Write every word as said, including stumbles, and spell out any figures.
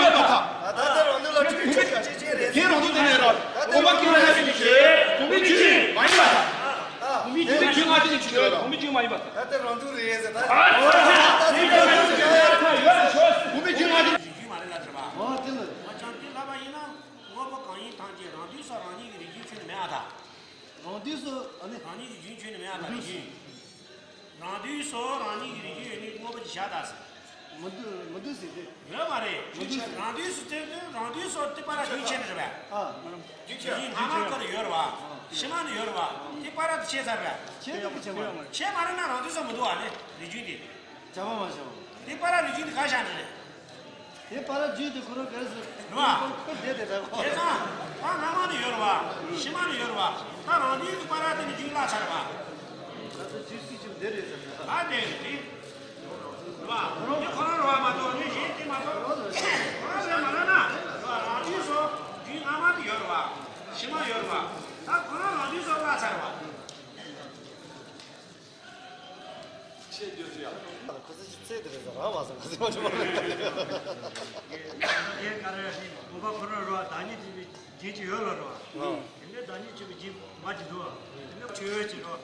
ད་ལྟ་རང་དོན་ལ་འཁྲུལ་ཆོས་ཀྱི་གཅིག་ཅན་རེད། དེ་རང་དོན་དེ་ནས་ར། གོམས་པ་སྐྱེ་ན་ཡང་ཞིག་བྱེད། གོམས་པའི་རྒྱུ་མ་ཡིན་པ་དང་། གོམས་པའི་རྒྱུ་མ་ཡིན་པ་དང་། གོམས་པའི་རྒྱུ་མ་ཡིན་པ་དང་། ད་ལྟ་རང་དོན་རེད་ཟེར་ད། ཨ་ཙི། དེ་ཡོད་རེད་ཤོག་གོམས་པའི་རྒྱུ་མ་ཡིན། རིགས་རྒྱུད་མ་རེད་ལབ་བྱས་པ། འོ་དེ་ལ། འོ་ཅང་དེ་ལབ་པ་ཡིན་ན། དངོས་པོ་གང་ཡིན་ཐམས་ཅད་རང་དུས་སུ་རང་ཉིད་ཀྱི་རིགས་རྒྱུད་ཁྱོན་ནས་མེད་ཨ་ད། རང་དུས་སུ་ཨ་ནི། རང་ཉིད་ཀྱི་རྒྱུད་ཁྱོན་ནས་མེད་ཨ་ད་རིགས་རྒྱུད། རང་དུས་སུ་རང་ཉིད་ཀྱི་རིགས་རྒྱུད་ཡོད་ནི་དངོས་པོ་ཅིག་བཞག་ད་ཟེར། མི་འདུག་མི་འདུག་ཟེར་ཏེ། ཡོད་མ་རེད། མི་འདུག་ཟེར། རང་དུས་སུ་དེ་དུས་རང་དུས་སུ་དེ་པ་ར་རྒྱུད་ཁྱོན་ནས་རེད་པས། ཨ། རྒྱུད་ཁྱོན། རྒྱུད་སྣ་མང་ཀ་ལ་ཡོད་རེད་བ། ཕྱི་མ་ནས་ཡོད་རེད་བ། དེ་པ་ར་དེ་ཁྱོན་ཚར་བས། ཁྱོན་ནས་ཁྱོན་མ་རེད། ཁྱོན་མ་རེད་ན་རང་དུས་སུ་མི་འདུག་ཨ་ནི་རིགས་རྒྱུད་དེ། བྱ་བ་མ་བྱ་བ། དེ་པ་ར་རིགས་རྒྱུད་དེ་ག་བཞག་ནས་རེད། དེ་པ་ར་རྒྱུད་དེ་ཁོ་རང་ག་རེ་ཟེར། རེད་བ། ཁོ་ཁོ་བསྡད་དེ་ད་ཁོ། དེ་ཙང་ད་སྔ་མ་ནས་ཡོད་རེད་བ། ཕྱི་མ་ནས་ཡོད་རེད་བ། ད་རང་དུས་ཀྱི་པ་ར་དེ་ནི་རྒྱུད་བརླག་ཚར་བ། ད་ལྟ་རྒྱུད་སྲིད་ཀྱི་འདི་རེད་ཟེར་ན། ད་དེ་རེད་དེ། རེད་བ། དེ་ཁོ་རང་རེད་བ་མ་གཏོགས་ནི་གཞན་དེ་མ་གཏོགས། ཁོ་རང་རེད་མ་རེད་ན། རེད་བ། རང་དུས་སུ་རྒྱུད་སྔ་མ་དེ་ཡོད་རེད་བ། ཕྱི་མ་ཡོད་རེད་བ། ད་ཁོ་རང་རང་དུས་སུ་བརླག་ཚར་བ། ཆེ་རྒྱུ་ཞིག་ཡ། ཁོ་ཚོ་ཅི་ཚེ་དེ་རེད་ཟེར་རང་བ་ཟེར་ཁོ་ཚོ་མ་ཆུང་བ་རེད། ངས་ག་རེ་ཡིན་ངོ་མ་ཁོ་རང་རོ་བདག་ཉིད་ཅེས་པའི་རྒྱན་ཅིག་ཡོད་ལ་རོ། དེ་ནས་བདག་ཉིད་ཅེས་པའི་རྒྱན་མ་ཅིག་འདུག་དེ་ནས་ཆོས་ཅིག་རོ།